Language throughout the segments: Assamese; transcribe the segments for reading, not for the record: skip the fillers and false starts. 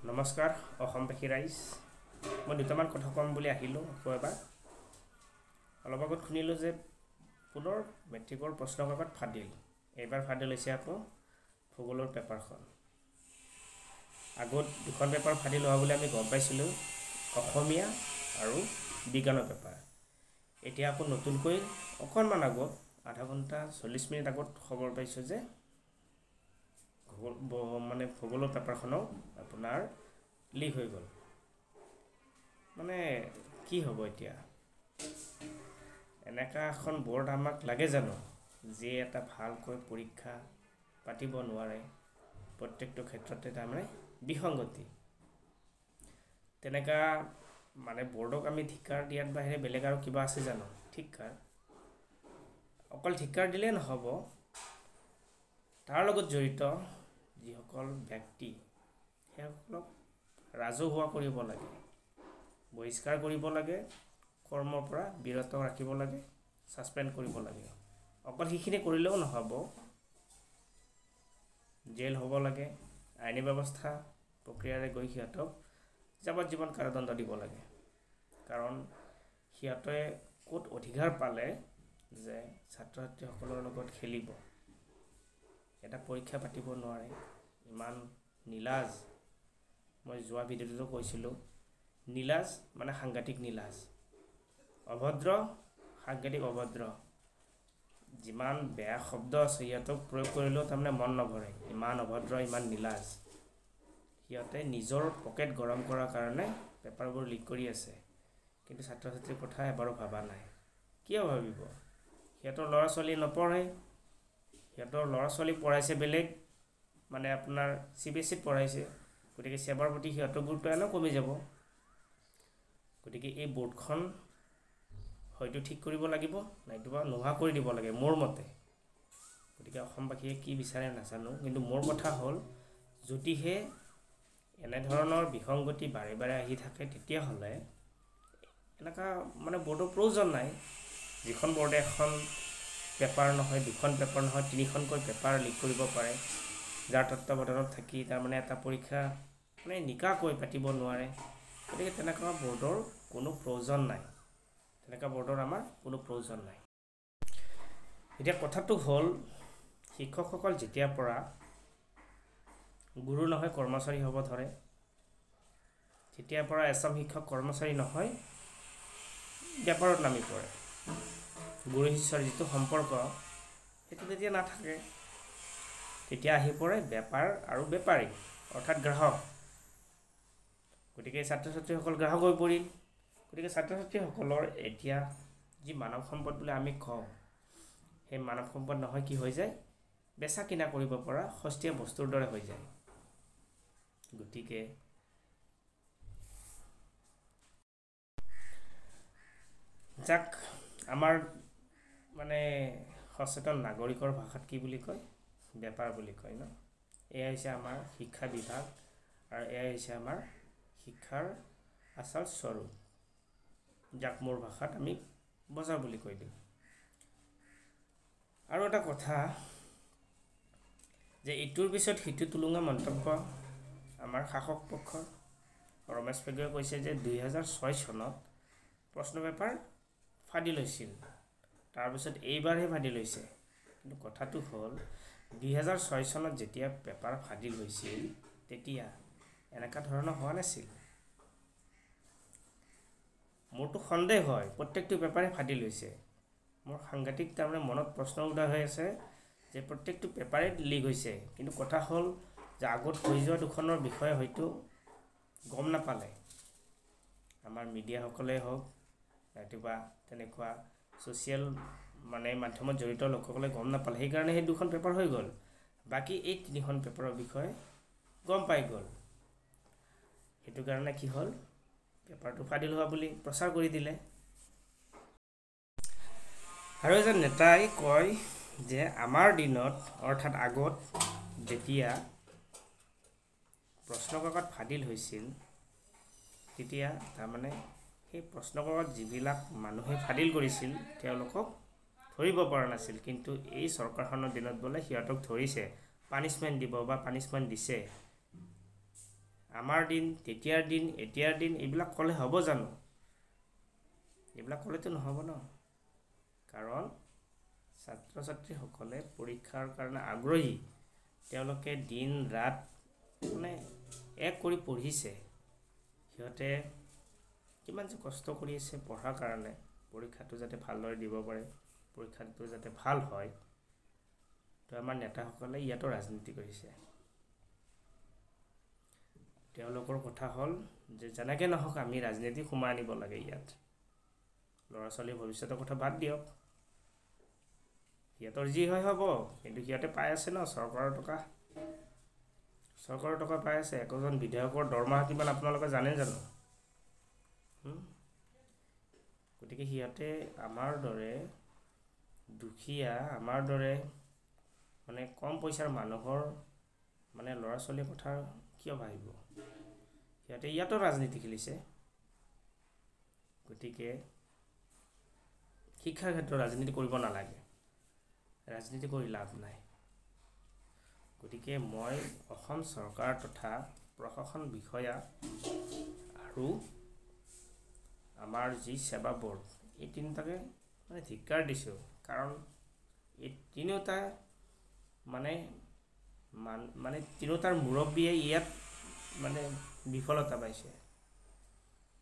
নমস্কাৰ অসমবাসী ৰাইজ, মই দুটামান কথা ক'ম বুলি আহিলোঁ আকৌ এবাৰ। অলপ আগত শুনিলোঁ যে পুনৰ মেট্ৰিকৰ প্ৰশ্নকাকত ফাদিল। এইবাৰ ফাদিল হৈছে আকৌ ভূগোলৰ পেপাৰখন। আগত দুখন পেপাৰ ফাদিল হোৱা বুলি আমি গম পাইছিলোঁ, অসমীয়া আৰু বিজ্ঞানৰ পেপাৰ। এতিয়া আকৌ নতুনকৈ অকণমান আগত আধা ঘণ্টা 40 মিনিট আগত খবৰ পাইছোঁ যে মানে ভূগোলৰ পেপাৰখনো আপোনাৰ লিক হৈ গ'ল। মানে কি হ'ব এতিয়া? এনেকুৱা এখন বৰ্ড আমাক লাগে জানো, যিয়ে এটা ভালকৈ পৰীক্ষা পাতিব নোৱাৰে? প্ৰত্যেকটো ক্ষেত্ৰতে তাৰমানে বিসংগতি। তেনেকুৱা মানে বৰ্ডক আমি ধিক্কাৰ দিয়াৰ বাহিৰে বেলেগ আৰু কিবা আছে জানো? ধিক্কাৰ, অকল ধিক্কাৰ দিলেই নহ'ব, তাৰ লগত জড়িত যিসকল ব্যক্তি সেইসকলক ৰাজহুৱা কৰিব লাগে, বহিষ্কাৰ কৰিব লাগে, কৰ্মৰ পৰা বিৰত ৰাখিব লাগে, ছাছপেণ্ড কৰিব লাগে। অকল সেইখিনি কৰিলেও নহ'ব, জেল হ'ব লাগে, আইনী ব্যৱস্থা প্ৰক্ৰিয়াৰে গৈ সিহঁতক যাৱজ্জীৱন কাৰাদণ্ড দিব লাগে। কাৰণ সিহঁতে ক'ত অধিকাৰ পালে যে ছাত্ৰ ছাত্ৰীসকলৰ লগত খেলিব, এটা পৰীক্ষা পাতিব নোৱাৰে? ইমান নীলাজ। মই যোৱা ভিডিঅ'টোতো কৈছিলোঁ, নীলাজ মানে সাংঘাতিক নীলাজ, অভদ্ৰ, সাংঘাতিক অভদ্ৰ। যিমান বেয়া শব্দ আছে সিহঁতক প্ৰয়োগ কৰিলেও তাৰমানে মন নভৰে, ইমান অভদ্ৰ, ইমান নীলাজ। সিহঁতে নিজৰ পকেট গৰম কৰাৰ কাৰণে পেপাৰবোৰ লিক কৰি আছে, কিন্তু ছাত্ৰ ছাত্ৰীৰ কথা এবাৰো ভবা নাই। কিয় ভাবিব? সিহঁতৰ ল'ৰা ছোৱালী নপঢ়ে, সিহঁতৰ ল'ৰা ছোৱালী পঢ়াইছে বেলেগ, মানে আপোনাৰ CBSEত পঢ়াইছে, গতিকে সেৱাৰ প্ৰতি সিহঁতৰ গুৰুত্ব এনেও কমি যাব। গতিকে এই বৰ্ডখন হয়তো ঠিক কৰিব লাগিব, নাইতুবা নোহোৱা কৰি দিব লাগে মোৰ মতে। গতিকে অসমবাসীয়ে কি বিচাৰে নাজানো, কিন্তু মোৰ কথা হ'ল যদিহে এনেধৰণৰ বিসংগতি বাৰে বাৰে আহি থাকে, তেতিয়াহ'লে এনেকুৱা মানে বৰ্ডৰ প্ৰয়োজন নাই। যিখন বৰ্ডে এখন পেপাৰ নহয়, দুখন পেপাৰ নহয়, তিনিখনকৈ পেপাৰ লিক কৰিব পাৰে, যাৰ তত্বাৱধানত থাকি তাৰমানে এটা পৰীক্ষা মানে নিকাকৈ পাতিব নোৱাৰে, গতিকে তেনেকুৱা বৰ্ডৰ কোনো প্ৰয়োজন নাই। তেনেকুৱা বৰ্ডৰ আমাৰ কোনো প্ৰয়োজন নাই। এতিয়া কথাটো হ'ল, শিক্ষকসকল যেতিয়াৰ পৰা গুৰু নহয় কৰ্মচাৰী হ'ব ধৰে, তেতিয়াৰ পৰা এচাম শিক্ষক কৰ্মচাৰী নহয় বেপাৰত নামি পৰে। গুৰু শিষ্যৰ যিটো সম্পৰ্ক সেইটো তেতিয়া নাথাকে, তেতিয়া আহি পৰে বেপাৰ আৰু বেপাৰী, অৰ্থাৎ গ্ৰাহক। গতিকে ছাত্ৰ ছাত্ৰীসকল গ্ৰাহক হৈ পৰিল। গতিকে ছাত্ৰ ছাত্ৰীসকলৰ এতিয়া যি মানৱ সম্পদ বুলি আমি কওঁ, সেই মানৱ সম্পদ নহয় কি হৈ যায়, বেচা কিনা কৰিব পৰা সস্তীয়া বস্তুৰ দৰে হৈ যায়। গতিকে যাক আমাৰ মানে সচেতন নাগৰিকৰ ভাষাত কি বুলি কয়, বেপাৰ বুলি কয় ন। এয়া হৈছে আমাৰ শিক্ষা বিভাগ আৰু এয়া হৈছে আমাৰ শিক্ষাৰ আচল স্বৰূপ, যাক মোৰ ভাষাত আমি বজাৰ বুলি কৈ দিওঁ। আৰু এটা কথা যে ইটোৰ পিছত সিটো টুলুঙা মন্তব্য আমাৰ শাসক পক্ষৰ। ৰমেশ পেগুৱে কৈছে যে 2006 চনত প্ৰশ্ন পেপাৰ ফাদিল হৈছিল, তাৰপিছত এইবাৰহে ফাদিল হৈছে। কিন্তু কথাটো হ'ল, 2006 চনত যেতিয়া পেপাৰ ফাদিল হৈছিল তেতিয়া এনেকুৱা ধৰণৰ হোৱা নাছিল। মোৰতো সন্দেহ হয় প্ৰত্যেকটো পেপাৰে ফাদিল হৈছে। মোৰ সাংঘাতিক তাৰমানে মনত প্ৰশ্ন উদয় হৈ আছে যে প্ৰত্যেকটো পেপাৰে লিক হৈছে। কিন্তু কথা হ'ল যে আগত হৈ যোৱা দুখনৰ বিষয়ে হয়তো গম নাপালে আমাৰ মিডিয়াসকলেই হওক, নাইবা তেনেকুৱা ছ'চিয়েল মানে মাধ্যমত জড়িত লোকসকলে গম নাপালে, সেইকাৰণে সেই দুখন পেপাৰ হৈ গ'ল। বাকী এই তিনিখন পেপাৰৰ বিষয়ে গম পাই গ'ল, সেইটো কাৰণে কি হ'ল, পেপাৰটো ফাদিল হোৱা বুলি প্ৰচাৰ কৰি দিলে। আৰু এজন নেতাই কয় যে আমাৰ দিনত, অৰ্থাৎ আগত যেতিয়া প্ৰশ্নকাকত ফাদিল হৈছিল, তেতিয়া তাৰমানে সেই প্ৰশ্নকাকত যিবিলাক মানুহে ফাদিল কৰিছিল তেওঁলোকক ধৰিব পৰা নাছিল, কিন্তু এই চৰকাৰখনৰ দিনত বোলে সিহঁতক ধৰিছে, পানিছমেণ্ট দিব বা পানিছমেণ্ট দিছে। আমাৰ দিন, তেতিয়াৰ দিন, এতিয়াৰ দিন এইবিলাক ক'লে হ'ব জানো? এইবিলাক ক'লেতো নহ'ব ন। কাৰণ ছাত্ৰ ছাত্ৰীসকলে পৰীক্ষাৰ কাৰণে আগ্ৰহী, তেওঁলোকে দিন ৰাত মানে এক কৰি পঢ়িছে, সিহঁতে কিমান যে কষ্ট কৰি আছে পঢ়াৰ কাৰণে, পৰীক্ষাটো যাতে ভালদৰে দিব পাৰে, পৰীক্ষাটো যাতে ভাল হয়। তো আমাৰ নেতাসকলে ইয়াতো ৰাজনীতি কৰিছে। তেওঁলোকৰ কথা হ'ল যে যেনেকৈ নহওক আমি ৰাজনীতি সোমাই আনিব লাগে ইয়াত। ল'ৰা ছোৱালীৰ ভৱিষ্যতৰ কথা বাদ দিয়ক, সিহঁতৰ যি হয় হ'ব, কিন্তু সিহঁতে পাই আছে ন চৰকাৰৰ টকা, চৰকাৰৰ টকা পাই আছে। একোজন বিধায়কৰ দৰমহা কিমান আপোনালোকে জানে জানো? গতিকে সিহঁতে আমাৰ দৰে দুখীয়া, আমাৰ দৰে মানে কম পইচাৰ মানুহৰ মানে ল'ৰা ছোৱালীৰ কথা কিয় ভাবিব? সিহঁতে ইয়াতো ৰাজনীতি খেলিছে। গতিকে শিক্ষাৰ ক্ষেত্ৰত ৰাজনীতি কৰিব নালাগে, ৰাজনীতি কৰি লাভ নাই। গতিকে মই অসম চৰকাৰ তথা প্ৰশাসন বিষয়া আৰু আমাৰ যি সেৱা বৰ্ড, এই তিনিটাকে মানে ধিক্কাৰ দিছোঁ। কাৰণ এই তিনিওটা মানে মানে তিনিওটাৰ মুৰব্বীয়ে ইয়াত মানে বিফলতা পাইছে,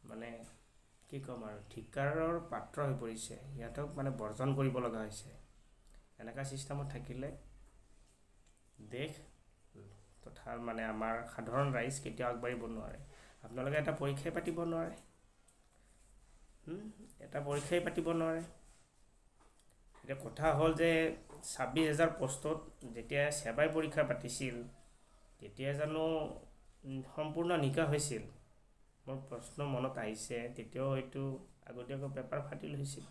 মানে কি ক'ম আৰু, ধিক্কাৰৰ পাত্ৰ হৈ পৰিছে। সিহঁতক মানে বৰ্জন কৰিব লগা হৈছে। এনেকুৱা ছিষ্টেমত থাকিলে দেশ তথা মানে আমাৰ সাধাৰণ ৰাইজ কেতিয়াও আগবাঢ়িব নোৱাৰে। আপোনালোকে এটা পৰীক্ষাই পাতিব নোৱাৰে, এটা পৰীক্ষাই পাতিব নোৱাৰে। এতিয়া কথা হ'ল যে 26,000 পষ্টত যেতিয়া সেৱাই পৰীক্ষা পাতিছিল তেতিয়া জানো সম্পূৰ্ণ নিকা হৈছিল? মোৰ প্ৰশ্ন মনত আহিছে। তেতিয়াও হয়তো আগতীয়াকৈ পেপাৰ ফাটিল হৈছিল।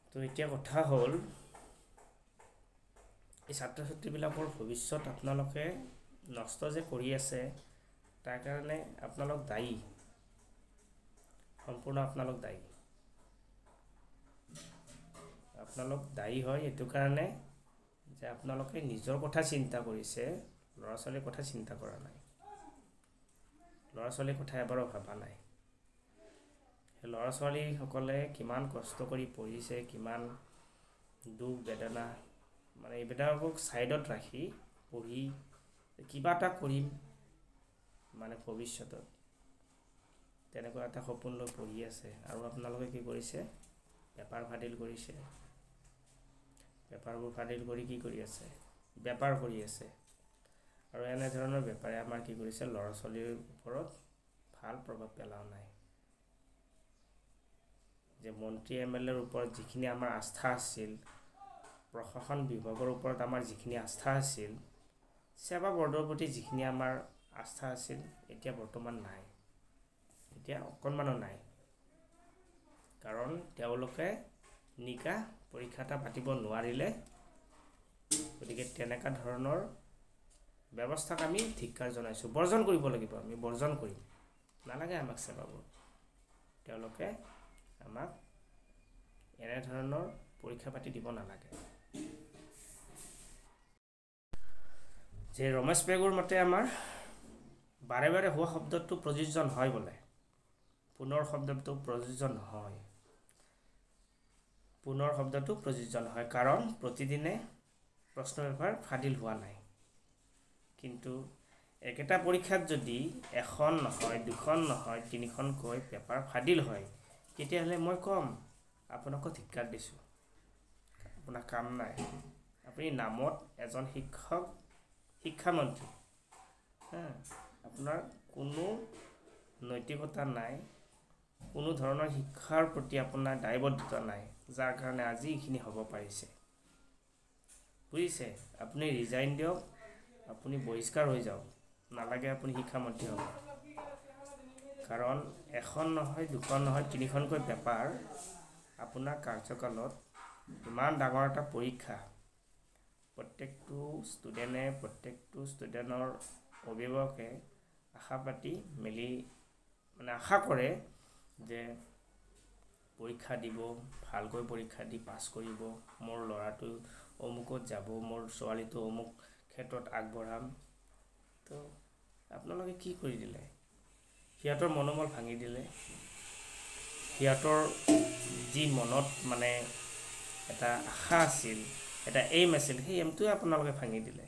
তো এতিয়া কথা হ'ল এই ছাত্ৰ ছাত্ৰীবিলাকৰ ভৱিষ্যত আপোনালোকে নষ্ট যে কৰি আছে, তাৰ কাৰণে আপোনালোক দায়ী, সম্পূৰ্ণ আপোনালোক দায়ী। আপোনালোক দায়ী হয় এইটো কাৰণে যে আপোনালোকে নিজৰ কথা চিন্তা কৰিছে, ল'ৰা ছোৱালীৰ কথা চিন্তা কৰা নাই, ল'ৰা ছোৱালীৰ কথা এবাৰো ভবা নাই। সেই ল'ৰা ছোৱালীসকলে কিমান কষ্ট কৰি পঢ়িছে, কিমান দুখ বেদনা মানে এইবিলাকক ছাইডত ৰাখি পঢ়ি কিবা এটা কৰিম মানে ভৱিষ্যতত, তেনেকুৱা এটা সপোন লৈ পঢ়ি আছে। আৰু আপোনালোকে কি কৰিছে? পেপাৰ ফাদিল কৰিছে। পেপাৰবোৰ ফাদিল কৰি কি কৰি আছে? বেপাৰ কৰি আছে। আৰু এনেধৰণৰ বেপাৰে আমাৰ কি কৰিছে, ল'ৰা ছোৱালীৰ ওপৰত ভাল প্ৰভাৱ পেলোৱা নাই। যে মন্ত্ৰী এম এল এৰ ওপৰত যিখিনি আমাৰ আস্থা আছিল, প্ৰশাসন বিভাগৰ ওপৰত আমাৰ যিখিনি আস্থা আছিল, সেৱা বৰ্ডৰ প্ৰতি যিখিনি আমাৰ আস্থা আছিল, এতিয়া বৰ্তমান নাই, এতিয়া অকণমানো নাই। কাৰণ তেওঁলোকে নিকা পৰীক্ষা এটা পাতিব নোৱাৰিলে। গতিকে তেনেকুৱা ধৰণৰ ব্যৱস্থাক আমি ধিক্কাৰ জনাইছোঁ, বৰ্জন কৰিব লাগিব, আমি বৰ্জন কৰিম। নালাগে আমাক সেৱাবোৰ, তেওঁলোকে আমাক এনেধৰণৰ পৰীক্ষা পাতি দিব নালাগে। যে ৰমেশ পেগুৰ মতে আমাৰ বাৰে বাৰে হোৱা শব্দটো প্ৰযোজ্য নহয় বোলে, পুনৰ শব্দটো প্ৰযোজ্য নহয়, পুনৰ শব্দটো প্ৰযোজ্য নহয়, কাৰণ প্ৰতিদিনে প্ৰশ্ন পেপাৰ ফাদিল হোৱা নাই। কিন্তু একেটা পৰীক্ষাত যদি এখন নহয়, দুখন নহয়, তিনিখনকৈ পেপাৰ ফাদিল হয়, তেতিয়াহ'লে মই ক'ম আপোনাকো ধিক্কাৰ দিছোঁ, আপোনাৰ কাম নাই। আপুনি নামত এজন শিক্ষক, শিক্ষামন্ত্ৰী, হা, আপোনাৰ কোনো নৈতিকতা নাই, কোনো ধৰণৰ শিক্ষাৰ প্ৰতি আপোনাৰ দায়বদ্ধতা নাই, যাৰ কাৰণে আজি এইখিনি হ'ব পাৰিছে। বুজিছে? আপুনি ৰিজাইন দিয়ক, আপুনি বহিষ্কাৰ হৈ যাওক, নালাগে আপুনি শিক্ষামন্ত্ৰী হ'ব। কাৰণ এখন নহয়, দুখন নহয়, তিনিখনকৈ পেপাৰ আপোনাৰ কাৰ্যকালত ইমান ডাঙৰ এটা পৰীক্ষা, প্ৰত্যেকটো ষ্টুডেণ্টে, প্ৰত্যেকটো ষ্টুডেণ্টৰ অভিভাৱকে আশা পাতি মেলি মানে আশা কৰে যে পৰীক্ষা দিব, ভালকৈ পৰীক্ষা দি পাছ কৰিব, মোৰ ল'ৰাটো অমুকত যাব, মোৰ ছোৱালীটো অমুক ক্ষেত্ৰত আগবঢ়াম। তো আপোনালোকে কি কৰি দিলে? সিহঁতৰ মনোবল ভাঙি দিলে। সিহঁতৰ যি মনত মানে এটা আশা আছিল, এটা এইম আছিল, সেই এইমটোৱে আপোনালোকে ভাঙি দিলে।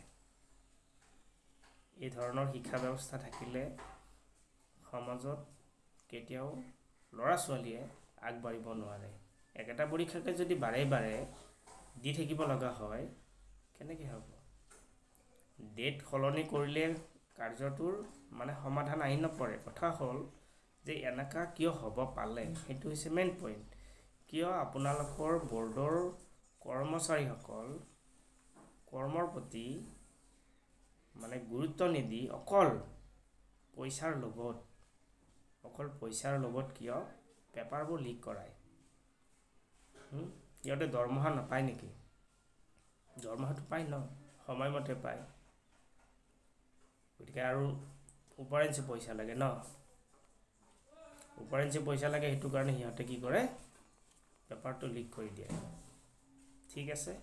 এই ধৰণৰ শিক্ষা ব্যৱস্থা থাকিলে সমাজত কেতিয়াও ল'ৰা ছোৱালীয়ে আগবাঢ়িব নোৱাৰে। একেটা পৰীক্ষাকে যদি বাৰে বাৰে দি থাকিব লগা হয়, কেনেকৈ হ'ব? ডেট সলনি কৰিলে কাৰ্যটোৰ মানে সমাধান আহি নপৰে। কথা হ'ল যে এনেকুৱা কিয় হ'ব পালে, সেইটো হৈছে মেইন পইণ্ট। কিয় আপোনালোকৰ বৰ্ডৰ কৰ্মচাৰীসকল কৰ্মৰ প্ৰতি মানে গুৰুত্ব নিদি অকল পইচাৰ লোভত, অকল পইচাৰ লোভত কিয় পেপাৰবোৰ লিক কৰায়? সিহঁতে দৰমহা নাপায় নেকি? দৰমহাটো পায় ন, সময়মতে পায়। গতিকে আৰু ওপৰেঞ্চি পইচা লাগে ন, ওপৰেঞ্চি পইচা লাগে, সেইটো কাৰণে সিহঁতে কি কৰে, পেপাৰটো লিক কৰি দিয়ে। ঠিক আছে,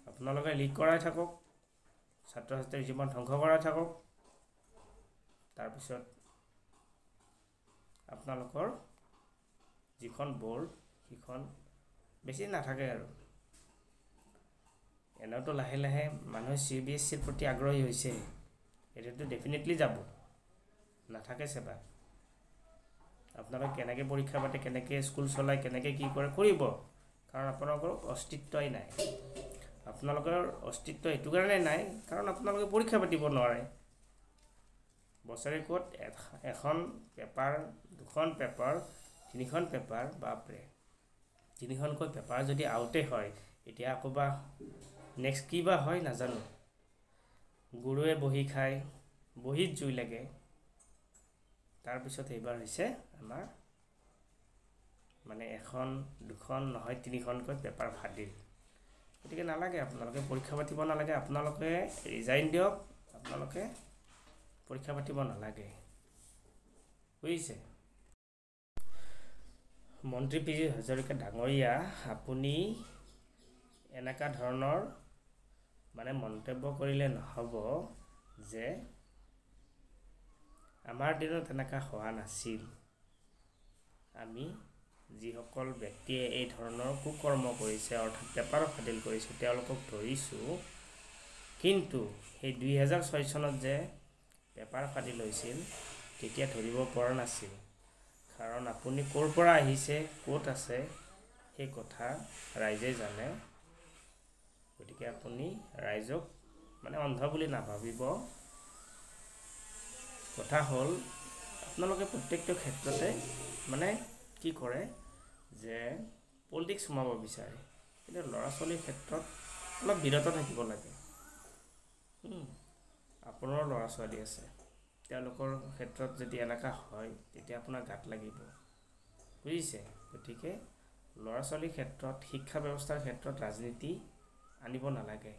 আপোনালোকে লিক কৰাই থাকক, ছাত্ৰ ছাত্ৰীৰ জীৱন ধ্বংস কৰাই থাকক, তাৰপিছত আপোনালোকৰ যিখন বৰ্ড সেইখন বেছি নাথাকে আৰু। এনেওতো লাহে লাহে মানুহে চি বি এছ চিৰ প্ৰতি আগ্ৰহী হৈছে, এতিয়াতো ডেফিনেটলি যাব, নাথাকে চেবা। আপোনালোকে কেনেকৈ পৰীক্ষা পাতে, কেনেকৈ স্কুল চলায়, কেনেকৈ কি কৰে কৰিব, কাৰণ আপোনালোকৰ অস্তিত্বই নাই। আপোনালোকৰ অস্তিত্ব এইটো কাৰণে নাই কাৰণ আপোনালোকে পৰীক্ষা পাতিব নোৱাৰে। বছৰেকত এখন পেপাৰ, দুখন পেপাৰ, তিনিখন পেপাৰ, বাপৰে, তিনিখনকৈ পেপাৰ যদি আউটে হয়, এতিয়া আকৌ বা নেক্সট কি বা হয় নাজানো। গুৰুৱে বহি খায়, বহীত জুই লাগে। তাৰপিছত এইবাৰ হৈছে আমাৰ মানে এখন দুখন নহয় তিনিখনকৈ পেপাৰ ফাদিল। গতিকে নালাগে, আপোনালোকে পৰীক্ষা পাতিব নালাগে, আপোনালোকে ৰিজাইন দিয়ক, আপোনালোকে পৰীক্ষা পাতিব নালাগে, বুজিছে? মন্ত্ৰী পীযুষ হাজৰিকা ডাঙৰীয়া, আপুনি এনেকুৱা ধৰণৰ মানে মন্তব্য কৰিলে নহ'ব যে আমাৰ দিনত এনেকুৱা হোৱা নাছিল। আমি যিসকল ব্যক্তিয়ে এই ধৰণৰ কুকৰ্ম কৰিছে, অৰ্থাৎ পেপাৰ ফাদিল কৰিছে, তেওঁলোকক ধৰিছোঁ। কিন্তু সেই 2006 চনত যে পেপাৰ ফাদিল হৈছিল, তেতিয়া ধৰিব পৰা নাছিল। কাৰণ আপুনি ক'ৰ পৰা আহিছে, ক'ত আছে, সেই কথা ৰাইজে জানে। গতিকে আপুনি ৰাইজক মানে অন্ধ বুলি নাভাবিব। কথা হ'ল আপোনালোকে প্ৰত্যেকটো ক্ষেত্ৰতে মানে কি কৰে যে পলিটিক্স সোমাব বিচাৰে, কিন্তু ল'ৰা ছোৱালীৰ ক্ষেত্ৰত অলপ বিৰত থাকিব লাগে। আপোনাৰ ল'ৰা ছোৱালী আছে, তেওঁলোকৰ ক্ষেত্ৰত যদি এনেকুৱা হয় তেতিয়া আপোনাৰ গাত লাগিব, বুজিছে? গতিকে ল'ৰা ছোৱালীৰ ক্ষেত্ৰত, শিক্ষা ব্যৱস্থাৰ ক্ষেত্ৰত ৰাজনীতি আনিব নালাগে।